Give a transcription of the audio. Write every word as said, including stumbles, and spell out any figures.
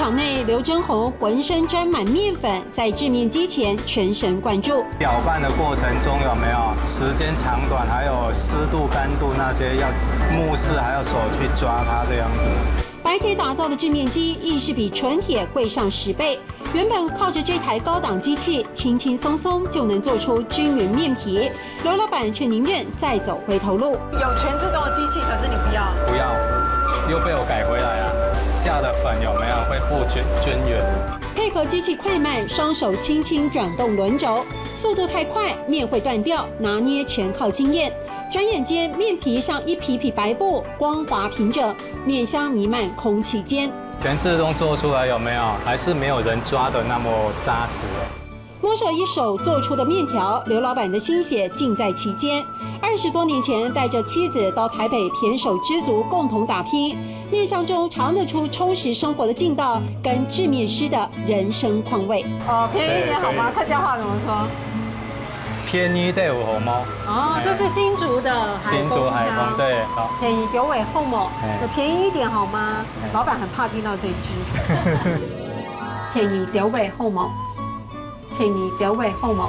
场内，刘真宏浑身沾满面粉，在制面机前全神贯注。搅拌的过程中有没有时间长短，还有湿度、干度那些，要目视，还要手去抓它这样子。白铁打造的制面机硬是比纯铁贵上十倍。原本靠着这台高档机器，轻轻松松就能做出均匀面皮，刘老板却宁愿再走回头路。有全自动的机器，可是你不要。不要，又被我改回来啊！下的粉有没有会不均均匀？配合机器快慢，双手轻轻转动轮轴，速度太快，面会断掉，拿捏全靠经验。转眼间，面皮像一匹匹白布，光滑平整，面香弥漫空气间。全自动做出来有没有？还是没有人抓的那么扎实。摸着一手做出的面条，刘老板的心血尽在其间。二十多年前，带着妻子到台北胼手胝足共同打拼，面香中尝得出充实生活的劲道跟制面师的人生况味。哦，便宜一点好吗？对，可以。客家话怎么说？便宜点有好吗？哦，哎，这是新竹的海丰腔。新竹海丰，对，好。便宜点有好吗？哎。有便宜一点好吗？哎。老板很怕听到这一句。便宜点有好吗？便宜点有好吗？